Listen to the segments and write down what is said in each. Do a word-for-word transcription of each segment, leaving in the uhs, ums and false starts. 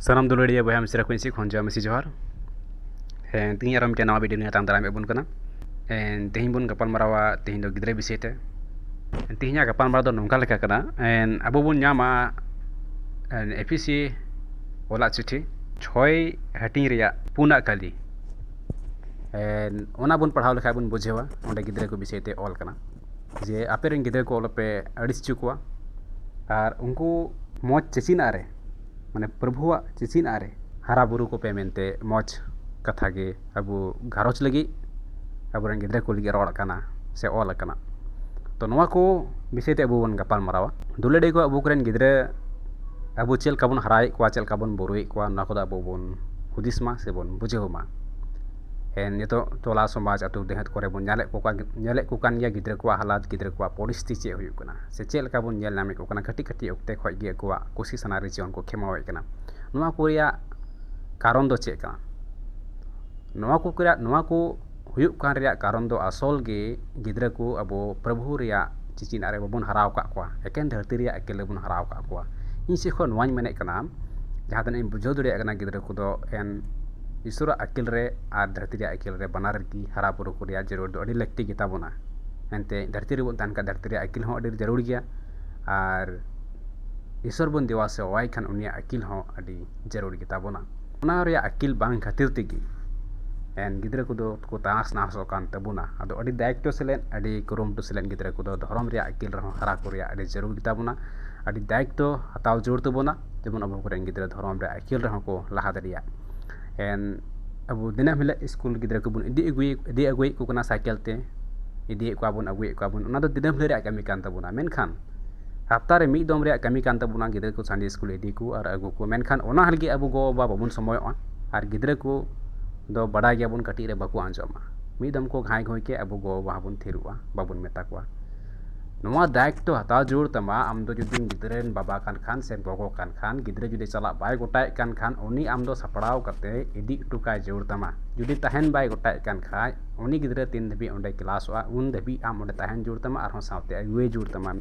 ᱥᱟᱱᱟᱢ ᱫᱩᱞᱟᱹᱲᱤᱭᱟᱹ ᱵᱚᱭᱦᱟ ᱢᱤᱥᱨᱟ ᱠᱚ ᱤᱧ ᱥᱮᱫ ᱠᱷᱚᱱ ᱡᱚᱦᱟᱨ ᱢᱤᱥᱤ ᱡᱚᱦᱟᱨ᱾ ᱦᱮᱸ, ᱛᱮᱦᱮᱧ ᱟᱨᱚ ᱢᱤᱫᱴᱮᱱ ᱱᱟᱣᱟ ᱵᱷᱤᱰᱤᱭᱳ ᱱᱤᱭᱮ ᱛᱟᱭᱚᱢ ᱫᱟᱨᱟᱢ ᱮᱫ ᱵᱚᱱ ᱠᱟᱱᱟ᱾ ᱦᱮᱸ, ᱛᱮᱦᱮᱧ ᱵᱚᱱ ᱜᱟᱯᱟᱞ ᱢᱟᱨᱟᱣᱟ ᱛᱮᱦᱮᱧ ᱫᱚ ᱜᱤᱫᱽᱨᱟᱹ ᱵᱤᱥᱚᱭ ᱛᱮ᱾ ᱛᱮᱦᱮᱧᱟᱜ ᱜᱟᱯᱟᱞ ᱢᱟᱨᱟᱣ ᱫᱚ ᱱᱚᱝᱠᱟ ᱞᱮᱠᱟ ᱠᱟᱱᱟ᱾ ᱮᱱ, ᱟᱵᱚ ᱵᱚᱱ ᱧᱟᱢᱟ, ᱮᱱ, ᱮᱯᱷᱤᱥᱤ ᱚᱞᱟᱜ ᱪᱤᱴᱷᱤ ᱪᱷᱚᱭ ᱦᱟᱹᱴᱤᱧ ᱨᱮᱭᱟᱜ ᱯᱩᱱᱟᱜ ᱠᱟᱹᱞᱤ᱾ ᱮᱱ, ᱚᱱᱟ ᱵᱚᱱ ᱯᱟᱲᱦᱟᱣ ᱞᱮᱠᱷᱟᱡ ᱵᱚᱱ ᱵᱩᱡᱷᱟᱹᱣᱟ ᱚᱸᱰᱮ ᱜᱤᱫᱽᱨᱟᱹ ᱠᱚ ᱵᱤᱥᱚᱭ ᱛᱮ ᱚᱞ ᱠᱟᱱᱟ ᱡᱮ ᱟᱯᱮ ᱨᱮᱱ ᱜᱤᱫᱽᱨᱟᱹ ᱠᱚ ᱟᱞᱚᱯᱮ ᱟᱹᱲᱤᱥ ᱦᱚᱪᱚ ᱠᱚᱣᱟ ᱟᱨ ᱩᱱᱠᱩ ᱢᱚᱡᱽ ᱪᱮᱪᱤᱱᱟᱜ ᱨᱮ, ᱢᱟᱱᱮ ᱯᱨᱚᱵᱷᱩᱣᱟᱜ ᱪᱮᱪᱤᱱᱟᱜ ᱨᱮ ᱦᱟᱨᱟ ᱵᱩᱨᱩ ᱠᱚᱯᱮ ᱢᱮᱱᱛᱮ ᱢᱚᱡᱽ ᱠᱟᱛᱷᱟ ᱜᱮ ᱟᱵᱚ ᱜᱷᱟᱨᱚᱸᱡᱽ ᱞᱟᱹᱜᱤᱫ, ᱟᱵᱚᱨᱮᱱ ᱜᱤᱫᱽᱨᱟᱹ ᱠᱚ ᱞᱟᱹᱜᱤᱫ ᱨᱚᱲ ᱠᱟᱱᱟ ᱥᱮ ᱚᱞ ᱟᱠᱟᱱᱟ᱾ ᱛᱚ ᱱᱚᱣᱟ ᱠᱚ ᱵᱤᱥᱚᱭ ᱛᱮ ᱟᱵᱚ ᱵᱚᱱ ᱜᱟᱯᱟᱞ ᱢᱟᱨᱟᱣᱟ᱾ ᱫᱩᱞᱟᱹᱲᱤᱭᱟᱹ ᱠᱚ ᱟᱵᱚ ᱠᱚᱨᱮᱱ ᱜᱤᱫᱽᱨᱟᱹ ᱟᱵᱚ ᱪᱮᱫ ᱞᱮᱠᱟ ᱵᱚᱱ ᱦᱟᱨᱟᱭᱮᱫ ᱠᱚᱣᱟ, ᱪᱮᱫ ᱞᱮᱠᱟ ᱵᱚᱱ ᱵᱩᱨᱩᱭᱮᱫ ᱠᱚᱣᱟ, ᱱᱚᱣᱟ ᱠᱚᱫᱚ ᱟᱵᱚ ᱵᱚᱱ ᱦᱩᱫᱤᱥ ᱢᱟ ᱥᱮ ᱵᱚᱱ ᱵᱩᱡᱷᱟᱹᱣ ᱢᱟ᱾ ᱦᱮᱸ, ᱱᱤᱛᱚᱜ ᱴᱚᱞᱟ ᱥᱚᱢᱟᱡᱽ ᱟᱹᱛᱩ ᱰᱤᱦᱟᱹᱛ ᱠᱚᱨᱮ ᱵᱚᱱ ᱧᱮᱞᱮᱫ ᱠᱚ ᱠᱟᱱ, ᱧᱮᱞᱮᱫ ᱠᱚ ᱠᱟᱱ ᱜᱮᱭᱟ ᱜᱤᱫᱽᱨᱟᱹ ᱠᱚᱣᱟᱜ ᱦᱟᱞᱟᱛ, ᱜᱤᱫᱽᱨᱟᱹ ᱠᱚᱣᱟᱜ ᱯᱚᱨᱤᱥᱛᱷᱤᱛᱤ ᱪᱮᱫ ᱦᱩᱭᱩᱜ ᱠᱟᱱᱟ ᱥᱮ ᱪᱮᱫ ᱞᱮᱠᱟ ᱵᱚᱱ ᱧᱮᱞ ᱧᱟᱢᱮᱫ ᱠᱚ ᱠᱟᱱᱟ᱾ ᱠᱟᱹᱴᱤᱡ ᱠᱟᱹᱴᱤᱡ ᱚᱠᱛᱮ ᱠᱷᱚᱱ ᱜᱮ ᱟᱠᱚᱣᱟᱜ ᱠᱩᱥᱤ ᱥᱟᱱᱟ ᱨᱮ ᱡᱤᱭᱚᱱ ᱠᱚ ᱠᱷᱮᱢᱟᱣᱮᱫ ᱠᱟᱱᱟ᱾ ᱱᱚᱣᱟ ᱠᱚ ᱨᱮᱭᱟᱜ ᱠᱟᱨᱚᱱ ᱫᱚ ᱪᱮᱫ ᱠᱟᱱᱟ? ᱱᱚᱣᱟ ᱠᱚ ᱨᱮᱭᱟᱜ, ᱱᱚᱣᱟ ᱠᱚ ᱦᱩᱭᱩᱜ ᱠᱟᱱ ᱨᱮᱭᱟᱜ ᱠᱟᱨᱚᱱ ᱫᱚ ᱟᱥᱚᱞ ᱜᱮ ᱜᱤᱫᱽᱨᱟᱹ ᱠᱚ ᱟᱵᱚ ᱯᱨᱚᱵᱷᱩ ᱨᱮᱭᱟᱜ ᱪᱮᱪᱤᱱᱟᱜ ᱨᱮ ᱵᱟᱵᱚᱱ ᱦᱟᱨᱟᱣ ᱟᱠᱟᱫ ᱠᱚᱣᱟ, ᱮᱠᱮᱱ ᱫᱷᱟᱹᱨᱛᱤ ᱨᱮᱭᱟᱜ ᱟᱹᱠᱤᱞ ᱨᱮᱵᱚᱱ ᱦᱟᱨᱟᱣ ᱟᱠᱟᱫ ᱠᱚᱣᱟ᱾ ᱤᱧ ᱥᱮᱫ ᱠᱷᱚᱱ ᱱᱚᱣᱟᱧ ᱢᱮᱱᱮᱫ ᱠᱟᱱᱟ, ᱡᱟᱦᱟᱸ ᱛᱤᱱᱟᱹᱜ ᱤᱧ ᱵᱩᱡᱷᱟᱹᱣ ᱫᱟᱲᱮᱭᱟᱜ ᱠᱟᱱᱟ, ᱜᱤᱫᱽᱨᱟᱹ ᱠᱚᱫᱚ ᱮᱱ ᱤᱥᱚᱨᱟᱜ ᱟᱹᱠᱤᱞ ᱨᱮ ᱟᱨ ᱫᱷᱟᱹᱨᱛᱤ ᱨᱮᱭᱟᱜ ᱟᱹᱠᱤᱞ ᱨᱮ ᱵᱟᱱᱟᱨ ᱨᱮᱜᱮ ᱦᱟᱨᱟ ᱵᱩᱨᱩ ᱠᱚ ᱨᱮᱭᱟᱜ ᱡᱟᱹᱨᱩᱲ ᱫᱚ ᱟᱹᱰᱤ ᱞᱟᱹᱠᱛᱤ ᱜᱮᱛᱟ ᱵᱚᱱᱟ᱾ ᱮᱱᱛᱮ ᱫᱷᱟᱹᱨᱛᱤ ᱨᱮᱵᱚᱱ ᱛᱟᱦᱮᱱ ᱠᱷᱟᱱ ᱫᱷᱟᱹᱨᱛᱤ ᱨᱮᱭᱟᱜ ᱟᱹᱠᱤᱞ ᱦᱚᱸ ᱟᱹᱰᱤ ᱡᱟᱹᱨᱩᱲ ᱜᱮᱭᱟ, ᱟᱨ ᱤᱥᱚᱨ ᱵᱚᱱ ᱫᱮᱵᱟ ᱥᱮᱵᱟᱣᱟᱭ ᱠᱷᱟᱱ ᱩᱱᱤᱭᱟᱜ ᱟᱹᱠᱤᱞ ᱦᱚᱸ ᱟᱹᱰᱤ ᱡᱟᱹᱨᱩᱲ ᱜᱮᱛᱟ ᱵᱚᱱᱟ᱾ ᱚᱱᱟ ᱨᱮᱭᱟᱜ ᱟᱹᱠᱤᱞ ᱵᱟᱝ ᱠᱷᱟᱹᱛᱤᱨ ᱛᱮᱜᱮ ᱮᱱ ᱜᱤᱫᱽᱨᱟᱹ ᱠᱚᱫᱚ ᱠᱚ ᱛᱟᱦᱟᱸᱥ ᱱᱟᱦᱟᱥᱚᱜ ᱠᱟᱱ ᱛᱟᱵᱚᱱᱟ᱾ ᱟᱫᱚ ᱟᱹᱰᱤ ᱫᱟᱭᱤᱛᱛᱚ ᱥᱮᱞᱮᱫ, ᱟᱹᱰᱤ ᱠᱩᱨᱩᱢᱩᱴᱩ ᱥᱮᱞᱮᱫ ᱜᱤᱫᱽᱨᱟᱹ ᱠᱚᱫᱚ ᱫᱷᱚᱨᱚᱢ ᱨᱮᱭᱟᱜ ᱟᱹᱠᱤᱞ ᱨᱮᱦᱚᱸ ᱦᱟᱨᱟ ᱠᱚ ᱨᱮᱭᱟᱜ ᱟᱹᱰᱤ ᱡᱟᱹᱨᱩᱲ ᱜᱮᱛᱟ ᱵᱚᱱᱟ᱾ ᱟᱹᱰᱤ ᱫᱟᱭᱤᱛᱛᱚ ᱦᱟᱛᱟᱣ ᱡᱟᱹᱨᱩᱲ ᱛᱟᱵᱚᱱᱟ, ᱡᱮᱢᱚᱱ ᱟᱵᱚ ᱠᱚᱨᱮᱱ ᱜᱤᱫᱽᱨᱟᱹ ᱫᱷᱚᱨᱚᱢ ᱨᱮᱭᱟᱜ ᱟᱹᱠᱤᱞ ᱨᱮᱦᱚᱸ ᱠᱚ ᱞᱟᱦᱟ ᱫᱟᱲᱮᱭᱟᱜ᱾ ᱮᱱ ᱟᱵᱚ ᱫᱤᱱᱟᱹᱢ ᱦᱤᱞᱳᱜ ᱥᱠᱩᱞ ᱜᱤᱫᱽᱨᱟᱹ ᱠᱚᱵᱚᱱ ᱤᱫᱤ ᱟᱹᱜᱩᱭᱮᱫ, ᱤᱫᱤ ᱟᱹᱜᱩᱭᱮᱫ ᱠᱚ ᱠᱟᱱᱟ ᱥᱟᱭᱠᱮᱞ ᱛᱮ, ᱤᱫᱤᱭᱮᱫ ᱠᱚᱣᱟ ᱵᱚᱱ, ᱟᱹᱜᱩᱭᱮᱫ ᱠᱚᱣᱟ ᱵᱚᱱ, ᱚᱱᱟ ᱫᱚ ᱫᱤᱱᱟᱹᱢ ᱦᱤᱞᱳᱜ ᱨᱮᱭᱟᱜ ᱠᱟᱹᱢᱤ ᱠᱟᱱ ᱛᱟᱵᱚᱱᱟ᱾ ᱢᱮᱱᱠᱷᱟᱱ ᱦᱟᱯᱛᱟ ᱨᱮ ᱢᱤᱫ ᱫᱚᱢ ᱨᱮᱭᱟᱜ ᱠᱟᱹᱢᱤ ᱠᱟᱱ ᱛᱟᱵᱚᱱᱟ ᱜᱤᱫᱽᱨᱟᱹ ᱠᱚ ᱥᱟᱱᱰᱮ ᱥᱠᱩᱞ ᱤᱫᱤ ᱠᱚ ᱟᱨ ᱟᱹᱜᱩ ᱠᱚ᱾ ᱢᱮᱱᱠᱷᱟᱱ ᱚᱱᱟ ᱞᱟᱹᱜᱤᱫ ᱟᱵᱚ ᱜᱚ-ᱵᱟᱵᱟ ᱵᱟᱵᱚᱱ ᱥᱚᱢᱚᱭᱚᱜᱼᱟ, ᱟᱨ ᱜᱤᱫᱽᱨᱟᱹ ᱠᱚ ᱫᱚ ᱵᱟᱰᱟᱭ ᱜᱮᱭᱟᱵᱚᱱ ᱠᱟᱹᱴᱤᱡ ᱨᱮ ᱵᱟᱠᱚ ᱟᱸᱡᱚᱢᱟ᱾ ᱢᱤᱫ ᱫᱚᱢ ᱠᱚ ᱜᱷᱟᱸᱭ ᱜᱷᱩᱸᱭ ᱠᱮᱫ, ᱟᱵᱚ ᱜᱚ-ᱵᱟᱵᱟ ᱵᱚᱱ ᱛᱷᱤᱨᱚᱜᱼᱟ, ᱵᱟᱵᱚᱱ ᱢᱮᱛᱟ ᱠᱚᱣᱟ᱾ ᱱᱚᱣᱟ ᱫᱟᱭᱤᱛᱛᱚ ᱦᱟᱛᱟᱣ ᱡᱟᱹᱨᱩᱲ ᱛᱟᱢᱟ᱾ ᱟᱢ ᱫᱚ ᱡᱩᱫᱤ ᱜᱤᱫᱽᱨᱟᱹ ᱨᱮᱱ ᱵᱟᱵᱟ ᱠᱟᱱ ᱠᱷᱟᱱ ᱥᱮ ᱜᱚᱜᱚ ᱠᱟᱱ ᱠᱷᱟᱱ, ᱜᱤᱫᱽᱨᱟᱹ ᱡᱩᱫᱤ ᱪᱟᱞᱟᱜ ᱵᱟᱭ ᱜᱚᱴᱟᱭᱮᱫ ᱠᱟᱱ ᱠᱷᱟᱱ, ᱩᱱᱤ ᱟᱢ ᱫᱚ ᱥᱟᱯᱲᱟᱣ ᱠᱟᱛᱮ ᱤᱫᱤ ᱦᱚᱴᱚ ᱠᱟᱭ ᱡᱟᱹᱨᱩᱲ ᱛᱟᱢᱟ᱾ ᱡᱩᱫᱤ ᱛᱟᱦᱮᱱ ᱵᱟᱭ ᱜᱚᱴᱟᱭᱮᱫ ᱠᱟᱱ ᱠᱷᱟᱡ, ᱩᱱᱤ ᱜᱤᱫᱽᱨᱟᱹ ᱛᱤᱱ ᱫᱷᱟᱹᱵᱤᱡ ᱚᱸᱰᱮ ᱠᱞᱟᱥᱚᱜᱼᱟ, ᱩᱱ ᱫᱷᱟᱹᱵᱤᱡ ᱟᱢ ᱚᱸᱰᱮ ᱛᱟᱦᱮᱱ ᱡᱟᱹᱨᱩᱲ ᱛᱟᱢᱟ, ᱟᱨᱦᱚᱸ ᱥᱟᱶᱛᱮ ᱟᱹᱜᱩᱭᱮ ᱡᱟᱹᱨᱩᱲ ᱛᱟᱢᱟ᱾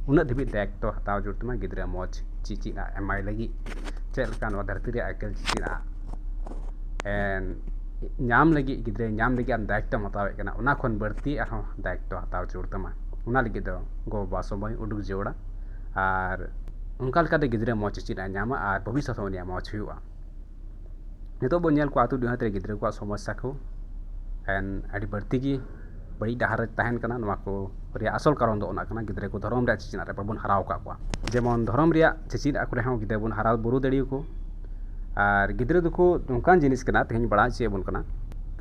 ᱩᱱᱟᱹᱜ ᱫᱷᱟᱹᱵᱤᱡ ᱫᱟᱭᱤᱛᱛᱚ ᱦᱟᱛᱟᱣ ᱡᱟᱹᱨᱩᱲ ᱛᱟᱢᱟ ᱜᱤᱫᱽᱨᱟᱹ ᱢᱚᱡᱽ ᱪᱮᱫ ᱪᱮᱫ ᱟᱜ ᱮᱢᱟᱭ ᱞᱟᱹᱜᱤᱫ, ᱪᱮᱫ ᱞᱮᱠᱟ ᱱᱚᱣᱟ ᱫᱷᱟᱹᱨᱛᱤ ᱨᱮᱭᱟᱜ ᱟᱹᱭᱠᱟᱹᱣ ᱪᱮᱫ ᱪᱮᱫ ᱟᱜ ᱮᱱ ᱧᱟᱢ ᱞᱟᱹᱜᱤᱫ, ᱜᱤᱫᱽᱨᱟᱹ ᱧᱟᱢ ᱞᱟᱹᱜᱤᱫ ᱟᱢ ᱫᱟᱭᱤᱛᱛᱚᱢ ᱦᱟᱛᱟᱣᱮᱫ ᱠᱟᱱᱟ, ᱚᱱᱟ ᱠᱷᱚᱱ ᱵᱟᱹᱲᱛᱤ ᱟᱨᱦᱚᱸ ᱫᱟᱭᱤᱛᱛᱚ ᱦᱟᱛᱟᱣ ᱡᱟᱹᱨᱩᱲ ᱛᱟᱢᱟ᱾ ᱚᱱᱟ ᱞᱟᱹᱜᱤᱫ ᱫᱚ ᱜᱚ-ᱵᱟᱵᱟ ᱥᱚᱢᱚᱭ ᱩᱰᱩᱠ ᱡᱟᱹᱨᱩᱲᱟ᱾ ᱟᱨ ᱚᱱᱠᱟ ᱞᱮᱠᱟᱛᱮ ᱜᱤᱫᱽᱨᱟᱹ ᱢᱚᱡᱽ ᱪᱮᱫ ᱪᱮᱫ ᱟᱜ ᱧᱟᱢᱟ ᱟᱨ ᱵᱷᱚᱵᱤᱥᱥᱚᱛ ᱦᱚᱸ ᱩᱱᱤᱭᱟᱜ ᱢᱚᱡᱽ ᱦᱩᱭᱩᱜᱼᱟ᱾ ᱱᱤᱛᱚᱜ ᱵᱚᱱ ᱧᱮᱞ ᱠᱚᱣᱟ ᱟᱹᱛᱩ ᱰᱤᱦᱟᱹᱛ ᱨᱮ ᱜᱤᱫᱽᱨᱟᱹ ᱠᱚᱣᱟᱜ ᱥᱚᱢᱚᱥᱥᱟ ᱠᱚ ᱮᱱ ᱟᱹᱰᱤ ᱵᱟᱹᱲᱛᱤ ᱜᱮ ᱵᱟᱹᱲᱤᱡ ᱰᱟᱦᱟᱨ ᱨᱮ ᱛᱟᱦᱮᱱ ᱠᱟᱱᱟ᱾ ᱱᱚᱣᱟ ᱠᱚ ᱨᱮᱭᱟᱜ ᱟᱥᱚᱞ ᱠᱟᱨᱚᱱ ᱫᱚ ᱚᱱᱟ ᱠᱟᱱᱟ, ᱜᱤᱫᱽᱨᱟᱹ ᱠᱚ ᱫᱷᱚᱨᱚᱢ ᱨᱮᱭᱟᱜ ᱪᱮᱪᱮᱫ ᱨᱮ ᱵᱟᱵᱚᱱ ᱦᱟᱨᱟᱣ ᱟᱠᱟᱫ ᱠᱚᱣᱟ᱾ ᱡᱮᱢᱚᱱ ᱫᱷᱚᱨᱚᱢ ᱨᱮᱭᱟᱜ ᱪᱮᱪᱮᱫ ᱟᱠᱚ ᱨᱮᱦᱚᱸ ᱜᱤᱫᱽᱨᱟᱹ ᱵᱚᱱ ᱦᱟᱨᱟ ᱵᱩᱨᱩ ᱫᱟᱲᱮᱭᱟᱠᱚ᱾ ᱟᱨ ᱜᱤᱫᱽᱨᱟᱹ ᱫᱚᱠᱚ ᱱᱚᱝᱠᱟᱱ ᱡᱤᱱᱤᱥ ᱠᱟᱱᱟ, ᱛᱮᱦᱮᱧ ᱵᱟᱲᱟᱭ ᱦᱚᱪᱚᱭᱮᱫ ᱵᱚᱱ ᱠᱟᱱᱟ,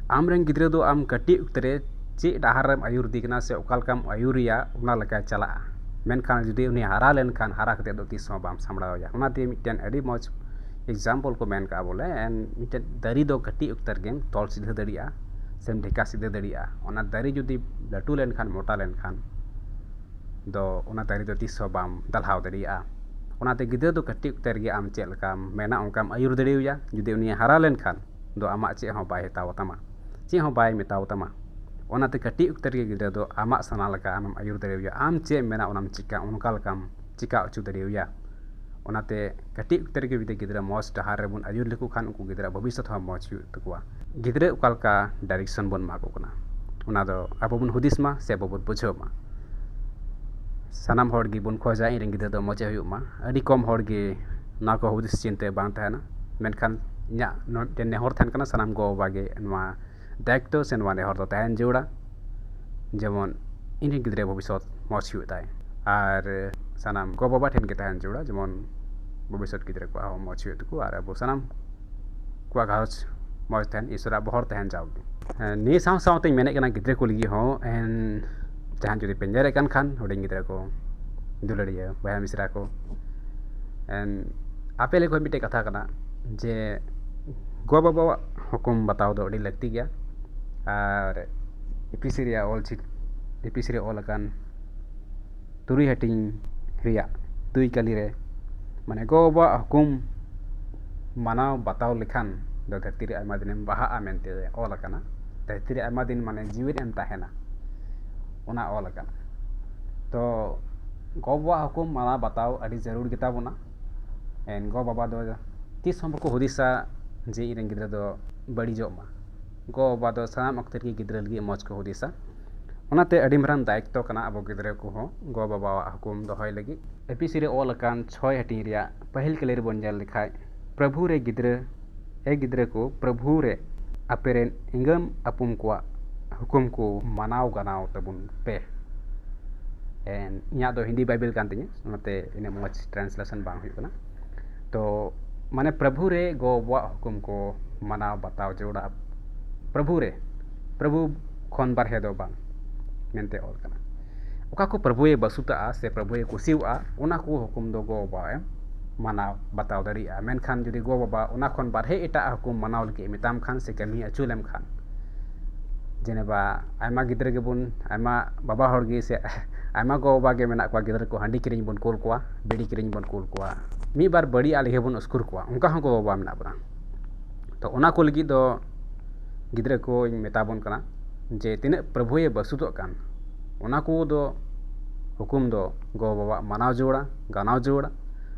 ᱟᱢᱨᱮᱱ ᱜᱤᱫᱽᱨᱟᱹ ᱫᱚ ᱟᱢ ᱠᱟᱹᱴᱤᱡ ᱚᱠᱛᱮ ᱨᱮ ᱪᱮᱫ ᱰᱟᱦᱟᱨ ᱨᱮᱢ ᱟᱹᱭᱩᱨ ᱤᱫᱤ ᱠᱟᱱᱟ ᱥᱮ ᱚᱠᱟ ᱞᱮᱠᱟᱢ ᱟᱹᱭᱩᱨᱮᱭᱟ, ᱚᱱᱟ ᱞᱮᱠᱟᱭ ᱪᱟᱞᱟᱜᱼᱟ᱾ ᱢᱮᱱᱠᱷᱟᱱ ᱡᱩᱫᱤ ᱩᱱᱤ ᱦᱟᱨᱟ ᱞᱮᱱᱠᱷᱟᱱ, ᱦᱟᱨᱟ ᱠᱟᱛᱮᱫ ᱫᱚ ᱛᱤᱥ ᱦᱚᱸ ᱵᱟᱢ ᱥᱟᱢᱵᱲᱟᱣ ᱮᱭᱟ᱾ ᱚᱱᱟᱛᱮ ᱢᱤᱫᱴᱮᱱ ᱟᱹᱰᱤ ᱢᱚᱡᱽ example ᱠᱚ ᱢᱮᱱ ᱠᱟᱜᱼᱟ, ᱵᱚᱞᱮ ᱮᱱ ᱢᱤᱫᱴᱮᱱ ᱫᱟᱨᱮ ᱫᱚ ᱠᱟᱹᱴᱤᱡ ᱚᱠᱛᱮ ᱨᱮᱜᱮᱢ ᱛᱚᱞ ᱥᱤᱫᱷᱟᱹ ᱫᱟᱲᱮᱭᱟᱜᱼᱟ ᱥᱮᱢ ᱰᱷᱮᱠᱟ ᱥᱤᱫᱷᱟᱹ ᱫᱟᱲᱮᱭᱟᱜᱼᱟ᱾ ᱚᱱᱟ ᱫᱟᱨᱮ ᱡᱩᱫᱤ ᱞᱟᱹᱴᱩ ᱞᱮᱱᱠᱷᱟᱱ, ᱢᱚᱴᱟ ᱞᱮᱱᱠᱷᱟᱱ ᱫᱚ ᱚᱱᱟ ᱫᱟᱨᱮ ᱫᱚ ᱛᱤᱥ ᱦᱚᱸ ᱵᱟᱢ ᱫᱟᱞᱦᱟᱣ ᱫᱟᱲᱮᱭᱟᱜᱼᱟ᱾ ᱚᱱᱟᱛᱮ ᱜᱤᱫᱽᱨᱟᱹ ᱫᱚ ᱠᱟᱹᱴᱤᱡ ᱚᱠᱛᱮ ᱨᱮᱜᱮ ᱟᱢ ᱪᱮᱫ ᱞᱮᱠᱟᱢ ᱢᱮᱱᱟ ᱚᱱᱠᱟᱢ ᱟᱹᱭᱩᱨ ᱫᱟᱲᱮᱣᱟᱭᱟ᱾ ᱡᱩᱫᱤ ᱩᱱᱤ ᱦᱟᱨᱟ ᱞᱮᱱᱠᱷᱟᱱ ᱫᱚ ᱟᱢᱟᱜ ᱪᱮᱫ ᱦᱚᱸ ᱵᱟᱭ ᱦᱟᱛᱟᱣ ᱛᱟᱢᱟ, ᱪᱮᱫ ᱦᱚᱸ ᱵᱟᱭ ᱢᱮᱛᱟᱣ ᱛᱟᱢᱟ᱾ ᱚᱱᱟᱛᱮ ᱠᱟᱹᱴᱤᱡ ᱚᱠᱛᱮ ᱨᱮᱜᱮ ᱜᱤᱫᱽᱨᱟᱹ ᱫᱚ ᱟᱢᱟᱜ ᱥᱟᱱᱟ ᱞᱮᱠᱟ ᱟᱢᱮᱢ ᱟᱹᱭᱩᱨ ᱫᱟᱲᱮᱣᱟᱭᱟ᱾ ᱟᱢ ᱪᱮᱫ ᱮᱢ ᱢᱮᱱᱟ ᱚᱱᱟᱢ ᱪᱤᱠᱟ, ᱚᱱᱠᱟ ᱞᱮᱠᱟᱢ ᱪᱤᱠᱟ ᱦᱚᱪᱚ ᱫᱟᱲᱮᱣᱟᱭᱟ᱾ ᱚᱱᱟᱛᱮ ᱠᱟᱹᱴᱤᱡ ᱚᱠᱛᱮ ᱨᱮᱜᱮ ᱡᱩᱫᱤ ᱜᱤᱫᱽᱨᱟᱹ ᱢᱚᱡᱽ ᱰᱟᱦᱟᱨ ᱨᱮᱵᱚᱱ ᱟᱹᱭᱩᱨ ᱞᱮᱠᱚ ᱠᱷᱟᱱ ᱩᱱᱠᱩ ᱜᱤᱫᱽᱨᱟᱹ ᱵᱷᱚᱵᱤᱥᱥᱚᱛ ᱦᱚᱸ ᱢᱚᱡᱽ ᱦᱩᱭᱩᱜ ᱛᱟᱠᱚᱣᱟ᱾ ᱜᱤᱫᱽᱨᱟᱹ ᱚᱠᱟ ᱞᱮᱠᱟ direction ᱵᱚᱱ ᱮᱢᱟ ᱠᱚ ᱠᱟᱱᱟ, ᱚᱱᱟ ᱫᱚ ᱟᱵᱚ ᱵᱚᱱ ᱦᱩᱫᱤᱥ ᱢᱟ ᱥᱮ ᱟᱵᱚ ᱵᱚᱱ ᱵᱩᱡᱷᱟᱹᱣ ᱢᱟ᱾ ᱥᱟᱱᱟᱢ ᱦᱚᱲ ᱜᱮᱵᱚᱱ ᱠᱷᱚᱡᱟ ᱤᱧ ᱨᱮᱱ ᱜᱤᱫᱽᱨᱟᱹ ᱫᱚ ᱢᱚᱡᱽ ᱮ ᱦᱩᱭᱩᱜ ᱢᱟ᱾ ᱟᱹᱰᱤ ᱠᱚᱢ ᱦᱚᱲ ᱜᱮ ᱱᱚᱣᱟ ᱠᱚ ᱦᱩᱫᱤᱥ ᱪᱤᱱᱛᱟᱹ ᱵᱟᱝ ᱛᱟᱦᱮᱱᱟ᱾ ᱢᱮᱱᱠᱷᱟᱱ ᱤᱧᱟᱹᱜ ᱱᱚᱣᱟ ᱢᱤᱫᱴᱮᱱ ᱱᱮᱦᱚᱨ ᱛᱟᱦᱮᱱ ᱠᱟᱱᱟ, ᱥᱟᱱᱟᱢ ᱜᱚ-ᱵᱟᱵᱟ ᱜᱮ ᱱᱚᱣᱟ ᱫᱟᱭᱤᱛᱛᱚ ᱥᱮ ᱱᱚᱣᱟ ᱱᱮᱦᱚᱨ ᱫᱚ ᱛᱟᱦᱮᱱ ᱡᱟᱹᱨᱩᱲᱟ, ᱡᱮᱢᱚᱱ ᱤᱧ ᱨᱮᱱ ᱜᱤᱫᱽᱨᱟᱹ ᱵᱷᱚᱵᱤᱥᱥᱚᱛ ᱢᱚᱡᱽ ᱦᱩᱭᱩᱜ ᱛᱟᱭ᱾ ᱟᱨ ᱥᱟᱱᱟᱢ ᱜᱚ-ᱵᱟᱵᱟ ᱴᱷᱮᱱ ᱜᱮ ᱛᱟᱦᱮᱱ ᱡᱟᱹᱨᱩᱲᱟ, ᱡᱮᱢᱚᱱ ᱵᱷᱚᱵᱤᱥᱥᱚᱛ ᱜᱤᱫᱽᱨᱟᱹ ᱠᱚᱣᱟᱜ ᱦᱚᱸ ᱢᱚᱡᱽ ᱦᱩᱭᱩᱜ ᱛᱟᱠᱚ ᱟᱨ ᱟᱵᱚ ᱥᱟᱱᱟᱢ ᱠᱚᱣᱟᱜ ᱜᱷᱟᱨᱚᱸᱡᱽ ᱢᱚᱡᱽ ᱛᱟᱦᱮᱱ, ᱤᱥᱚᱨᱟᱜ ᱵᱚᱦᱚᱨ ᱛᱟᱦᱮᱱ ᱡᱟᱣᱜᱮ᱾ ᱦᱮᱸ, ᱱᱤᱭᱟᱹ ᱥᱟᱶ ᱥᱟᱶᱛᱮᱧ ᱢᱮᱱᱮᱫ ᱠᱟᱱᱟ, ᱜᱤᱫᱽᱨᱟᱹ ᱠᱚ ᱞᱟᱹᱜᱤᱫ ᱦᱚᱸ ᱮᱱ ᱡᱟᱦᱟᱸ ᱡᱩᱫᱤ ᱯᱮ ᱧᱮᱞᱮᱫ ᱠᱟᱱ ᱠᱷᱟᱱ, ᱦᱩᱰᱤᱧ ᱜᱤᱫᱽᱨᱟᱹ ᱠᱚ, ᱫᱩᱞᱟᱹᱲᱤᱭᱟᱹ ᱵᱚᱭᱦᱟ ᱢᱤᱥᱨᱟ ᱠᱚ, ᱮᱱ ᱟᱯᱮ ᱞᱟᱹᱜᱤᱫ ᱢᱤᱫᱴᱮᱡ ᱠᱟᱛᱷᱟ ᱠᱟᱱᱟ ᱡᱮ ᱜᱚ-ᱵᱟᱵᱟᱣᱟᱜ ᱦᱩᱠᱩᱢ ᱵᱟᱛᱟᱣ ᱫᱚ ᱟᱹᱰᱤ ᱞᱟᱹᱠᱛᱤ ᱜᱮᱭᱟ᱾ ᱟᱨ ᱮᱯᱤᱥᱤ ᱨᱮᱭᱟᱜ ᱚᱞ ᱪᱤᱠᱤ, ᱮᱯᱤᱥᱤ ᱨᱮ ᱚᱞ ᱟᱠᱟᱱ ᱛᱩᱨᱩᱭ ᱦᱟᱹᱴᱤᱧ ᱨᱮᱭᱟᱜ ᱫᱩᱭ ᱠᱟᱹᱞᱤ ᱨᱮ, ᱢᱟᱱᱮ, ᱜᱚ-ᱵᱟᱵᱟᱣᱟᱜ ᱦᱩᱠᱩᱢ ᱢᱟᱱᱟᱣ ᱵᱟᱛᱟᱣ ᱞᱮᱠᱷᱟᱱ ᱫᱚ ᱫᱷᱟᱹᱨᱛᱤ ᱨᱮ ᱟᱭᱢᱟ ᱫᱤᱱᱮᱢ ᱵᱟᱦᱟᱜᱼᱟ ᱢᱮᱱᱛᱮ ᱚᱞ ᱟᱠᱟᱱᱟ᱾ ᱫᱷᱟᱹᱨᱛᱤ ᱨᱮ ᱟᱭᱢᱟ ᱫᱤᱱ ᱢᱟᱱᱮ ᱡᱤᱣᱮᱫ ᱮᱢ ᱛᱟᱦᱮᱱᱟ, ᱚᱱᱟ ᱚᱞ ᱟᱠᱟᱱᱟ᱾ ᱛᱚ ᱜᱚ-ᱵᱟᱵᱟᱣᱟᱜ ᱦᱩᱠᱩᱢ ᱢᱟᱱᱟᱣ ᱵᱟᱛᱟᱣ ᱟᱹᱰᱤ ᱡᱟᱹᱨᱩᱲ ᱜᱮᱛᱟ ᱵᱚᱱᱟ᱾ ᱮᱱ ᱜᱚ-ᱵᱟᱵᱟ ᱫᱚ ᱛᱤᱥ ᱦᱚᱸ ᱵᱟᱠᱚ ᱦᱩᱫᱤᱥᱟ ᱡᱮ ᱤᱧᱨᱮᱱ ᱜᱤᱫᱽᱨᱟᱹ ᱫᱚ ᱵᱟᱹᱲᱤᱡᱚᱜ ᱢᱟ᱾ ᱜᱚ-ᱵᱟᱵᱟ ᱫᱚ ᱥᱟᱱᱟᱢ ᱚᱠᱛᱮ ᱨᱮᱜᱮ ᱜᱤᱫᱽᱨᱟᱹ ᱞᱟᱹᱜᱤᱫ ᱢᱚᱡᱽ ᱠᱚ ᱦᱩᱫᱤᱥᱟ᱾ ᱚᱱᱟᱛᱮ ᱟᱹᱰᱤ ᱢᱟᱨᱟᱝ ᱫᱟᱭᱤᱛᱛᱚ ᱠᱟᱱᱟ ᱟᱵᱚ ᱜᱤᱫᱽᱨᱟᱹ ᱠᱚᱦᱚᱸ ᱜᱚ-ᱵᱟᱵᱟᱣᱟᱜ ᱦᱩᱠᱩᱢ ᱫᱚᱦᱚᱭ ᱞᱟᱹᱜᱤᱫ᱾ ᱮᱯᱤᱥᱤ ᱨᱮ ᱚᱞ ᱟᱠᱟᱱ ᱪᱷᱚᱭ ᱦᱟᱹᱴᱤᱧ ᱨᱮᱭᱟᱜ ᱯᱟᱹᱦᱤᱞ ᱠᱟᱹᱞᱤ ᱨᱮᱵᱚᱱ ᱧᱮᱞ ᱞᱮᱠᱷᱟᱡ, ᱯᱨᱚᱵᱷᱩ ᱨᱮ ᱜᱤᱫᱽᱨᱟᱹ, ᱮ ᱜᱤᱫᱽᱨᱟᱹ ᱠᱚ, ᱯᱨᱚᱵᱷᱩ ᱨᱮ ᱟᱯᱮᱨᱮᱱ ᱮᱸᱜᱟᱢ ᱟᱯᱩᱢ ᱠᱚᱣᱟᱜ ᱦᱩᱠᱩᱢ ᱠᱚ ᱢᱟᱱᱟᱣ ᱜᱟᱱᱟᱣ ᱛᱟᱵᱚᱱ ᱯᱮ᱾ ᱮᱱ, ᱤᱧᱟᱹᱜ ᱫᱚ ᱦᱤᱱᱫᱤ ᱵᱟᱭᱵᱮᱞ ᱠᱟᱱ ᱛᱤᱧᱟᱹ, ᱚᱱᱟᱛᱮ ᱤᱱᱟᱹᱜ ᱢᱚᱡᱽ translation ᱵᱟᱝ ᱦᱩᱭᱩᱜ ᱠᱟᱱᱟ᱾ ᱛᱚ, ᱢᱟᱱᱮ, ᱯᱨᱚᱵᱷᱩ ᱨᱮ ᱜᱚ-ᱵᱟᱵᱟᱣᱟᱜ ᱦᱩᱠᱩᱢ ᱠᱚ ᱢᱟᱱᱟᱣ ᱵᱟᱛᱟᱣ ᱡᱟᱹᱨᱩᱲᱟ᱾ ᱯᱨᱚᱵᱷᱩ ᱨᱮ, ᱯᱨᱚᱵᱷᱩ ᱠᱷᱚᱱ ᱵᱟᱨᱦᱮ ᱫᱚ ᱵᱟᱝ ᱢᱮᱱᱛᱮ ᱚᱞ ᱠᱟᱱᱟ᱾ ᱚᱠᱟ ᱠᱚ ᱯᱨᱚᱵᱷᱩᱭᱮ ᱵᱟᱹᱥᱩᱛᱟᱜᱼᱟ ᱥᱮ ᱯᱨᱚᱵᱷᱩᱭᱮ ᱠᱩᱥᱤᱣᱟᱜᱼᱟ, ᱚᱱᱟ ᱠᱚ ᱦᱩᱠᱩᱢ ᱫᱚ ᱜᱚ-ᱵᱟᱵᱟ ᱮᱢ ᱢᱟᱱᱟᱣ ᱵᱟᱛᱟᱣ ᱫᱟᱲᱮᱭᱟᱜᱼᱟ᱾ ᱢᱮᱱᱠᱷᱟᱱ ᱡᱩᱫᱤ ᱜᱚ-ᱵᱟᱵᱟ ᱚᱱᱟ ᱠᱷᱚᱱ ᱵᱟᱨᱦᱮ ᱮᱴᱟᱜ ᱦᱩᱠᱩᱢ ᱢᱟᱱᱟᱣ ᱞᱟᱹᱜᱤᱫ ᱮ ᱢᱮᱛᱟᱢ ᱠᱷᱟᱱ ᱥᱮ ᱠᱟᱹᱢᱤ ᱟᱹᱪᱩ ᱞᱮᱢ ᱠᱷᱟᱱ, ᱡᱮᱱᱮᱵᱟ ᱟᱭᱢᱟ ᱜᱤᱫᱽᱨᱟᱹ ᱜᱮᱵᱚᱱ, ᱟᱭᱢᱟ ᱵᱟᱵᱟ ᱦᱚᱲ ᱜᱮ ᱥᱮ ᱟᱭᱢᱟ ᱜᱚ-ᱵᱟᱵᱟ ᱜᱮ ᱢᱮᱱᱟᱜ ᱠᱚᱣᱟ, ᱜᱤᱫᱽᱨᱟᱹ ᱠᱚ ᱦᱟᱺᱰᱤ ᱠᱤᱨᱤᱧ ᱵᱚᱱ ᱠᱩᱞ ᱠᱚᱣᱟ, ᱵᱤᱲᱤ ᱠᱤᱨᱤᱧ ᱵᱚᱱ ᱠᱩᱞ ᱠᱚᱣᱟ, ᱢᱤᱫ ᱵᱟᱨ ᱵᱟᱹᱲᱤᱡ ᱟᱜ ᱞᱟᱹᱜᱤᱫ ᱵᱚᱱ ᱩᱥᱠᱩᱨ ᱠᱚᱣᱟ, ᱚᱱᱠᱟ ᱦᱚᱸ ᱜᱚ-ᱵᱟᱵᱟ ᱢᱮᱱᱟᱜ ᱵᱚᱱᱟ᱾ ᱛᱚ, ᱚᱱᱟ ᱠᱚ ᱞᱟᱹᱜᱤᱫ ᱫᱚ ᱜᱤᱫᱽᱨᱟᱹ ᱠᱚᱧ ᱢᱮᱛᱟ ᱵᱚᱱ ᱠᱟᱱᱟ ᱡᱮ ᱛᱤᱱᱟᱹᱜ ᱯᱨᱚᱵᱷᱩᱭᱮ ᱵᱟᱹᱥᱩᱫᱚᱜ ᱠᱟᱱ, ᱚᱱᱟ ᱠᱚ ᱫᱚ ᱦᱩᱠᱩᱢ ᱫᱚ ᱜᱚ-ᱵᱟᱵᱟᱣᱟᱜ ᱢᱟᱱᱟᱣ ᱡᱟᱹᱨᱩᱲᱟ, ᱜᱟᱱᱟᱣ ᱡᱟᱹᱨᱩᱲᱟ᱾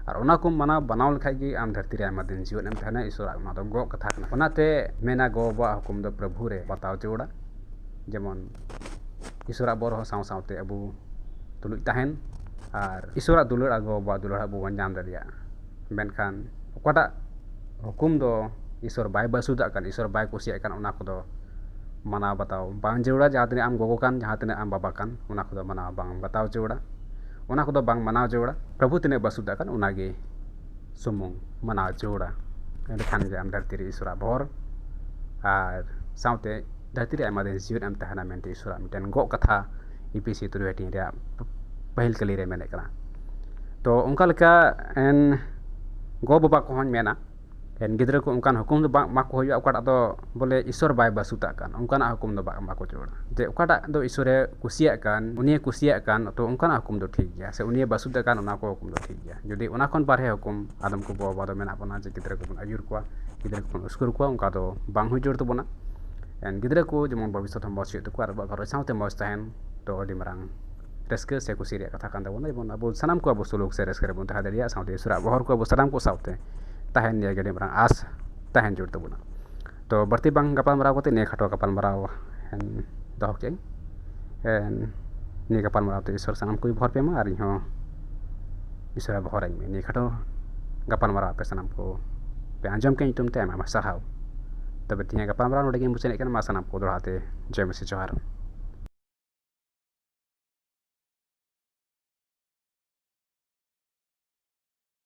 ᱟᱨ ᱚᱱᱟ ᱠᱚᱢ ᱢᱟᱱᱟᱣ, ᱵᱟᱱᱟᱣ ᱞᱮᱠᱷᱟᱡ ᱜᱮ ᱟᱢ ᱫᱷᱟᱹᱨᱛᱤ ᱨᱮ ᱟᱭᱢᱟ ᱫᱤᱱ ᱡᱤᱣᱮᱫ ᱮᱢ ᱛᱟᱦᱮᱱᱟ᱾ ᱤᱥᱚᱨᱟᱜ ᱚᱱᱟ ᱫᱚ ᱜᱚᱜ ᱠᱟᱛᱷᱟ ᱠᱟᱱᱟ᱾ ᱚᱱᱟᱛᱮ ᱢᱮᱱᱟ, ᱜᱚ-ᱵᱟᱵᱟᱣᱟᱜ ᱦᱩᱠᱩᱢ ᱫᱚ ᱯᱨᱚᱵᱷᱩ ᱨᱮ ᱵᱟᱛᱟᱣ ᱡᱟᱹᱨᱩᱲᱟ᱾ ᱡᱮᱢᱚᱱ ᱤᱥᱚᱨᱟᱜ ᱵᱚᱨ ᱦᱚᱸ ᱥᱟᱶ ᱥᱟᱶᱛᱮ ᱟᱵᱚ ᱛᱩᱞᱩᱡ ᱛᱟᱦᱮᱱ, ᱟᱨ ᱤᱥᱚᱨᱟᱜ ᱫᱩᱞᱟᱹᱲ ᱟᱨ ᱜᱚ-ᱵᱟᱵᱟᱣᱟᱜ ᱫᱩᱞᱟᱹᱲ ᱟᱵᱚ ᱵᱚᱱ ᱧᱟᱢ ᱫᱟᱲᱮᱭᱟᱜᱼᱟ᱾ ᱢᱮᱱᱠᱷᱟᱱ ᱚᱠᱟᱴᱟᱜ ᱦᱩᱠᱩᱢ ᱫᱚ ᱤᱥᱚᱨ ᱵᱟᱭ ᱵᱟᱹᱥᱩᱫᱟᱜ ᱠᱟᱱ, ᱤᱥᱚᱨ ᱵᱟᱭ ᱠᱩᱥᱤᱭᱟᱜ ᱠᱟᱱ, ᱚᱱᱟ ᱠᱚᱫᱚ ᱢᱟᱱᱟᱣ ᱵᱟᱛᱟᱣ ᱵᱟᱝ ᱡᱟᱹᱨᱩᱲᱟ᱾ ᱡᱟᱦᱟᱸ ᱛᱤᱱᱟᱹᱜ ᱟᱢ ᱜᱚᱜᱚ ᱠᱟᱱ, ᱡᱟᱦᱟᱸ ᱛᱤᱱᱟᱹᱜ ᱟᱢ ᱵᱟᱵᱟ ᱠᱟᱱ, ᱚᱱᱟ ᱠᱚᱫᱚ ᱢᱟᱱᱟᱣ ᱵᱟᱝ ᱵᱟᱛᱟᱣ ᱡᱟᱹᱨᱩᱲᱟ᱾ ᱚᱱᱟ ᱠᱚᱫᱚ ᱵᱟᱝ ᱢᱟᱱᱟᱣ ᱡᱟᱹᱨᱩᱲᱟ᱾ ᱯᱨᱚᱵᱷᱩ ᱛᱤᱱᱟᱹᱜ ᱵᱟᱹᱥᱩᱫᱟᱜ ᱠᱟᱱ, ᱚᱱᱟᱜᱮ ᱥᱩᱢᱩᱝ ᱢᱟᱱᱟᱣ ᱡᱟᱹᱨᱩᱲᱟ᱾ ᱮᱸᱰᱮᱠᱷᱟᱱ ᱜᱮ ᱟᱢ ᱫᱷᱟᱹᱨᱛᱤ ᱨᱮ ᱤᱥᱚᱨᱟᱜ ᱵᱚᱨ ᱟᱨ ᱥᱟᱶᱛᱮ ᱫᱷᱟᱹᱨᱛᱤ ᱨᱮ ᱟᱭᱢᱟ ᱫᱤᱱ ᱡᱤᱣᱮᱫ ᱮᱢ ᱛᱟᱦᱮᱱᱟ ᱢᱮᱱᱛᱮ ᱤᱥᱚᱨᱟᱜ ᱢᱤᱫᱴᱮᱱ ᱜᱚᱜ ᱠᱟᱛᱷᱟ ᱤᱯᱤᱥᱤ ᱛᱩᱨᱩᱭ ᱦᱟᱹᱴᱤᱧ ᱨᱮᱭᱟᱜ ᱯᱟᱹᱦᱤᱞ ᱠᱟᱹᱞᱤ ᱨᱮ ᱢᱮᱱᱮᱫ ᱠᱟᱱᱟ᱾ ᱛᱚ, ᱚᱱᱠᱟ ᱞᱮᱠᱟ ᱮᱱ ᱜᱚ-ᱵᱟᱵᱟ ᱠᱚᱦᱚᱸᱧ ᱢᱮᱱᱟ, ᱮᱱ ᱜᱤᱫᱽᱨᱟᱹ ᱠᱚ ᱚᱱᱠᱟᱱ ᱦᱩᱠᱩᱢ ᱫᱚ ᱵᱟᱝ ᱮᱢᱟ ᱠᱚ ᱦᱩᱭᱩᱜᱼᱟ, ᱚᱠᱟᱴᱟᱜ ᱫᱚ ᱵᱚᱞᱮ ᱤᱥᱚᱨ ᱵᱟᱭ ᱵᱟᱹᱥᱩᱛᱟᱜ ᱠᱟᱱ, ᱚᱱᱠᱟᱱᱟᱜ ᱦᱩᱠᱩᱢ ᱫᱚ ᱵᱟᱝ ᱮᱢᱟ ᱠᱚ ᱡᱟᱹᱨᱩᱲᱟ᱾ ᱡᱮ ᱚᱠᱟᱴᱟᱜ ᱫᱚ ᱤᱥᱚᱨᱮ ᱠᱩᱥᱤᱭᱟᱜ ᱠᱟᱱ, ᱩᱱᱤᱭᱮ ᱠᱩᱥᱤᱭᱟᱜ ᱠᱟᱱ, ᱛᱚ ᱚᱱᱠᱟᱱᱟᱜ ᱦᱩᱠᱩᱢ ᱫᱚ ᱴᱷᱤᱠ ᱜᱮᱭᱟ, ᱥᱮ ᱩᱱᱤᱭᱮ ᱵᱟᱹᱥᱩᱛᱟᱜ ᱠᱟᱱ, ᱚᱱᱟ ᱠᱚ ᱦᱩᱠᱩᱢ ᱫᱚ ᱴᱷᱤᱠ ᱜᱮᱭᱟ᱾ ᱡᱩᱫᱤ ᱚᱱᱟ ᱠᱷᱚᱱ ᱵᱟᱨᱦᱮ ᱦᱩᱠᱩᱢ, ᱟᱫᱚᱢ ᱠᱚ ᱜᱚ-ᱵᱟᱵᱟ ᱫᱚ ᱢᱮᱱᱟᱜ ᱵᱚᱱᱟ ᱡᱮ ᱜᱤᱫᱽᱨᱟᱹ ᱠᱚᱵᱚᱱ ᱟᱹᱭᱩᱨ ᱠᱚᱣᱟ, ᱜᱤᱫᱽᱨᱟᱹ ᱠᱚᱵᱚᱱ ᱩᱥᱠᱩᱨ ᱠᱚᱣᱟ, ᱚᱱᱠᱟ ᱫᱚ ᱵᱟᱝ ᱦᱩᱭ ᱡᱟᱹᱨᱩᱲ ᱛᱟᱵᱚᱱᱟ᱾ ᱮᱱ ᱜᱤᱫᱽᱨᱟᱹ ᱠᱚ ᱡᱮᱢᱚᱱ ᱵᱷᱚᱵᱤᱥᱥᱚᱛ ᱦᱚᱸ ᱢᱚᱡᱽ ᱦᱩᱭᱩᱜ ᱛᱟᱠᱚᱣᱟ ᱟᱨ ᱟᱵᱚᱣᱟᱜ ᱜᱷᱟᱨᱚᱸᱡᱽ ᱥᱟᱶᱛᱮ ᱢᱚᱡᱽ ᱛᱟᱦᱮᱱ ᱫᱚ ᱟᱹᱰᱤ ᱢᱟᱨᱟᱝ ᱨᱟᱹᱥᱠᱟᱹ ᱥᱮ ᱠᱩᱥᱤ ᱨᱮᱭᱟᱜ ᱠᱟᱛᱷᱟ ᱠᱟᱱ ᱛᱟᱵᱚᱱᱟ᱾ ᱡᱮᱢᱚᱱ ᱟᱵᱚ ᱥᱟᱱᱟᱢ ᱠᱚ ᱟᱵᱚ ᱥᱩᱞᱩᱠ ᱥᱮ ᱨᱟᱹᱥᱠᱟᱹ ᱨᱮᱵᱚᱱ ᱛᱟᱦᱮᱸ ᱫᱟᱲᱮᱭᱟᱜ, ᱥᱟᱶᱛᱮ ᱤᱥᱚᱨᱟᱜ ᱵᱚᱦᱚᱨ ᱠᱚ ᱟᱵᱚ ᱥᱟᱱᱟᱢ ᱠᱚ ᱥᱟᱶᱛᱮ ᱛᱟᱦᱮᱱ, ᱱᱤᱭᱟᱹ ᱜᱮ ᱟᱹᱰᱤ ᱢᱟᱨᱟᱝ ᱟᱥ ᱛᱟᱦᱮᱱ ᱡᱟᱹᱨᱩᱲ ᱛᱟᱵᱚᱱᱟ᱾ ᱛᱚ ᱵᱟᱹᱲᱛᱤ ᱵᱟᱝ ᱜᱟᱯᱟᱞᱢᱟᱨᱟᱣ ᱠᱟᱛᱮ ᱱᱤᱭᱟᱹ ᱠᱷᱟᱴᱚ ᱜᱟᱯᱟᱞᱢᱟᱨᱟᱣ ᱫᱚᱦᱚ ᱠᱮᱫᱟᱹᱧ᱾ ᱱᱤᱭᱟᱹ ᱜᱟᱯᱟᱞᱢᱟᱨᱟᱣ ᱛᱮ ᱤᱥᱚᱨ ᱥᱟᱱᱟᱢ ᱠᱚᱭ ᱵᱚᱦᱚᱨ ᱯᱮ ᱢᱟ, ᱟᱨ ᱤᱧ ᱦᱚᱸ ᱤᱥᱚᱨᱟᱜ ᱵᱚᱦᱚᱨ ᱟᱹᱧ ᱢᱮ᱾ ᱱᱤᱭᱟᱹ ᱠᱷᱟᱴᱚ ᱜᱟᱯᱟᱞᱢᱟᱨᱟᱣ ᱟᱯᱮ ᱥᱟᱱᱟᱢ ᱠᱚ ᱯᱮ ᱟᱸᱡᱚᱢ ᱠᱮᱫ ᱧᱩᱛᱩᱢ ᱛᱮ ᱟᱭᱢᱟ ᱟᱭᱢᱟ ᱥᱟᱨᱦᱟᱣ᱾ ᱛᱚᱵᱮ ᱛᱮᱦᱮᱧᱟᱜ ᱜᱟᱯᱟᱞᱢᱟᱨᱟᱣ ᱱᱚᱰᱮ ᱜᱮᱧ ᱢᱩᱪᱟᱹᱫ ᱮᱫ ᱠᱟᱱᱟ᱾ ᱢᱟ ᱥᱟᱱᱟᱢ ᱠᱚ ᱫᱚᱦᱲᱟ ᱛᱮ ᱡᱚᱭ ᱢᱟᱹᱥᱤ, ᱡᱚᱦᱟᱨ᱾